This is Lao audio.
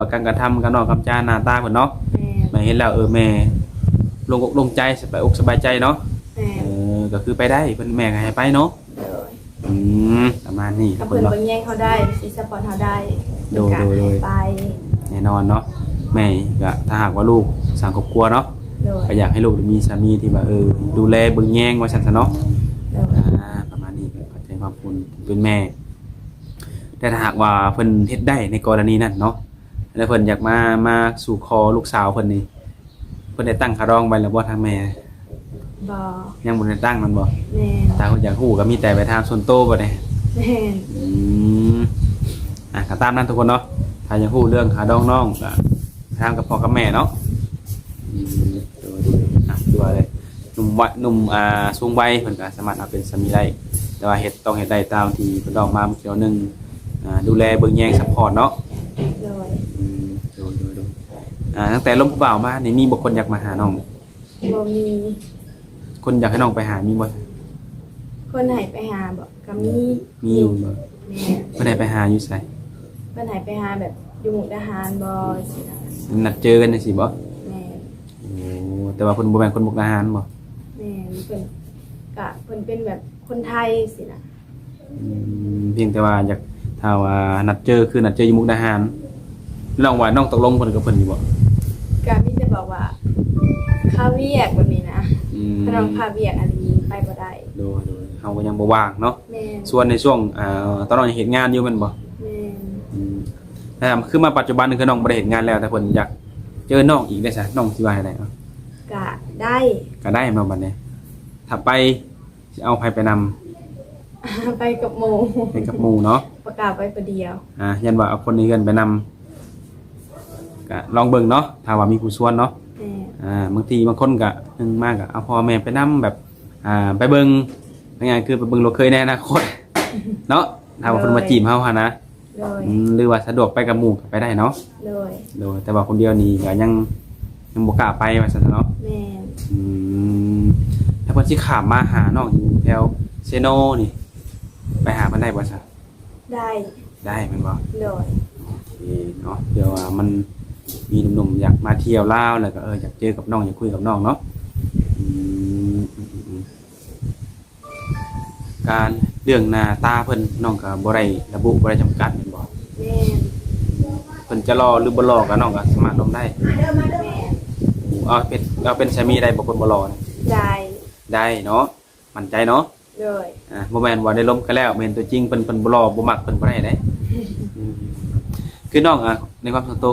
ການກະທຳ ການເວົ້າການຈາ ໜ້າຕາເພິ່ນເນາະ ແມ່ນ ແມ່ເຫັນແລ້ວ ເອີ ແມ່ໂລ່ງອົກໂລ່ງໃຈ ສະບາຍອົກສະບາຍໃຈເນາະ ແມ່ນ ເອີ ກໍຄືໄປໄດ້ ເພິ່ນ ແມ່ກໍໃຫ້ໄປເນາະ ໂດຍ ອືມ ປະມານນີ້ ຖ້າເພິ່ນເບິ່ງແຍງເຮົາໄດ້ ຊິຊັບພອດເຮົາໄດ້ ໂດຍ ເພິ່ນກໍໃຫ້ໄປ ແນ່ນອນເນາະ ແມ່ກໍ ຖ້າຫາກວ່າລູກສ້າງຄອບຄົວເນາະ ໂດຍ ກໍຢາກໃຫ້ລູກໄດ້ມີສາມີທີ່ວ່າ ເອີ ດູແລເບິ່ງແຍງວ່າຊັ້ນຊະເນາະ ໂດຍ ອ່າ ປະມານນີ້ ກໍເຂົ້າໃຈຄວາມຄົນເປັນແມ່ ແຕ່ຖ້າຫາກວ່າເພິ່ນເຮັດໄດ້ໃນກໍລະນີນັ້ນເນາະ ແລ້ວເພິ່ນຢາກມາ ມາສູ່ຂໍລູກສາວເພິ່ນນີ້ ເພິ່ນໄດ້ຕັ້ງຄ່າດອງໄວ້ແລ້ວບໍ່ທາງແມ່? ບໍ່ ຍັງບໍ່ໄດ້ຕັ້ງແມ່ນບໍ່? ແມ່ນ ຖ້າເພິ່ນຢາກຮູ້ກໍມີແຕ່ໄປຖາມສ່ວນໂຕບໍ່ນີ້? ແມ່ນ ອືມ ອ່ະ ກໍຕາມນັ້ນທຸກຄົນເນາະ ຖ້າຢາກຮູ້ເລື່ອງຄ່າດອງນ້ອງກໍໄປຖາມກັບພໍ່ກັບແມ່ເນາະ ອືມ ໂດຍ ໂດຍ ອ່ະ ຄືວ່າແຫຼະ ໜຸ່ມວະ ໜຸ່ມ ອ່າ ສູງໄວເພິ່ນກໍສາມາດເອົາເປັນສາມີໄດ້ ແຕ່ວ່າເຮັດ ຕ້ອງເຮັດໄດ້ຕາມທີ່ເພິ່ນເວົ້າມາເມື່ອກີ້ໜຶ່ງ ອ່າ ດູແລເບິ່ງແຍງ ຊັບພອດເນາະ ໂດຍ ອືມ ໂດຍ ໂດຍ ໂດຍ ອ່າ ຕັ້ງແຕ່ລົມຜູ້ບ່າວມານີ້ ມີບໍ່ຄົນຢາກມາຫານ້ອງ? ບໍ່ມີ ຄົນຢາກໃຫ້ນ້ອງໄປຫາມີບໍ່? ຄົນໃຫ້ໄປຫາບໍ່? ກໍມີ ມີຢູ່ບໍ່? ແມ່ນ ເພິ່ນໃຫ້ໄປຫາຢູ່ໃສ? ເພິ່ນໃຫ້ໄປຫາແບບຢູ່ມຸກດາຫານບໍ່ ຊີ້ນະ ນັດເຈີກັນຈັ່ງຊີ້ບໍ່? ແມ່ນ ໂອ້ ແຕ່ວ່າເພິ່ນບໍ່ແມ່ນຄົນມຸກດາຫານບໍ່? ແມ່ນ ເພິ່ນກະ ເພິ່ນເປັນແບບຄົນໄທຊີ້ນະ ອືມ ພຽງແຕ່ວ່າຢາກ ຖ້າວ່ານັດເຈີ ຄືນັດເຈີຢູ່ມຸກດາຫານ ນ້ອງວ່ານ້ອງຕົກລົງເພິ່ນກັບເພິ່ນຢູ່ບໍ່? ກະມີແຕ່ບອກວ່າຄາວຽກແບບນີ້ນະ ອືມ ຖ້ານ້ອງຄາວຽກອັນນີ້ໄປບໍ່ໄດ້ ໂດຍ ໂດຍ ເຮົາກໍຍັງບໍ່ວ່າງເນາະ ແມ່ນ ສ່ວນໃນຊ່ວງ ອ່າ ຕອນນ້ອງຍັງເຮັດງານຢູ່ແມ່ນບໍ່? ແມ່ນ ອືມ ແລ້ວຄືມາປັດຈຸບັນນີ້ ຄືນ້ອງບໍ່ໄດ້ເຮັດງານແລ້ວ ແຕ່ເພິ່ນຢາກເຈີນ້ອງອີກເດ້ຊະ ນ້ອງຊິວ່າແນວໃດ? ກະໄດ້ ກະໄດ້ແມ່ນບໍ່ບັດນີ້ ຖ້າໄປ ຊິເອົາໃຜໄປນຳ? ໄປກັບໝູ່ ໄປກັບໝູ່ເນາະ ບໍ່ກ້າໄປຜູ້ດຽວ ອ່າ ຢ້ານວ່າເອົາຄົນໃນເຮືອນໄປນຳ ກະລອງເບິ່ງເນາະ ຖ້າວ່າມີຜູ້ຊວນເນາະ ແມ່ນ ອ່າ ບາງທີບາງຄົນກະ ໜຶ່ງມາກະເອົາພໍ່ແມ່ໄປນຳ ແບບ ອ່າ ໄປເບິ່ງ ງ່າຍໆ ຄືໄປເບິ່ງລູກເຂີຍໃນອະນາຄົດເນາະ ຖ້າວ່າເພິ່ນມາຈີບເຮົາຫັ້ນນະ ໂດຍ ອືມ ຫຼືວ່າສະດວກໄປກັບໝູ່ກໍໄປໄດ້ເນາະ ໂດຍ ໂດຍ ແຕ່ວ່າຄົນດຽວນີ້ກໍຍັງ ຍັງບໍ່ກ້າໄປວ່າຊັ້ນເນາະ ແມ່ນ ອືມ ຖ້າເພິ່ນຊິຂ້າມມາຫານ້ອງຢູ່ແຖວເຊໂນນີ້ ໄປຫາເພິ່ນໄດ້ບໍ່ຊະ? ໄດ້ ໄດ້ແມ່ນບໍ່? ໂດຍ ໂອເຄເນາະ ເພື່ອວ່າມັນມີໜຸ່ມໆຢາກມາທ່ຽວລາວ ແລ້ວກໍ ເອີ ຢາກເຈີກັບນ້ອງ ຢາກຄຸຍກັບນ້ອງເນາະ ອືມ ອືມ ການເລື່ອງໜ້າຕາເພິ່ນ ນ້ອງກໍບໍ່ໄດ້ລະບຸ ບໍ່ໄດ້ຈຳກັດແມ່ນບໍ່? ແມ່ນ ເພິ່ນຈະຫຼໍ່ຫຼືບໍ່ຫຼໍ່ກໍນ້ອງກໍສາມາດລົມໄດ້ ແມ່ນ ເອົາເປັນ ເອົາເປັນສາມີໄດ້ບໍ່ ຄົນບໍ່ຫຼໍ່ນະ? ໄດ້ ໄດ້ເນາະ ໝັ້ນໃຈເນາະ? ໂດຍ ອ່າ ບໍ່ແມ່ນວ່າໄດ້ລົມກັນແລ້ວ ແມ່ນຕົວຈິງເພິ່ນ ເພິ່ນບໍ່ຫຼໍ່ ບໍ່ມັກ ເພິ່ນບໍ່ໄດ້ເດ້ ອືມ ຄືນ້ອງ ອ່າ ໃນຄວາມສ່ວນຕົວ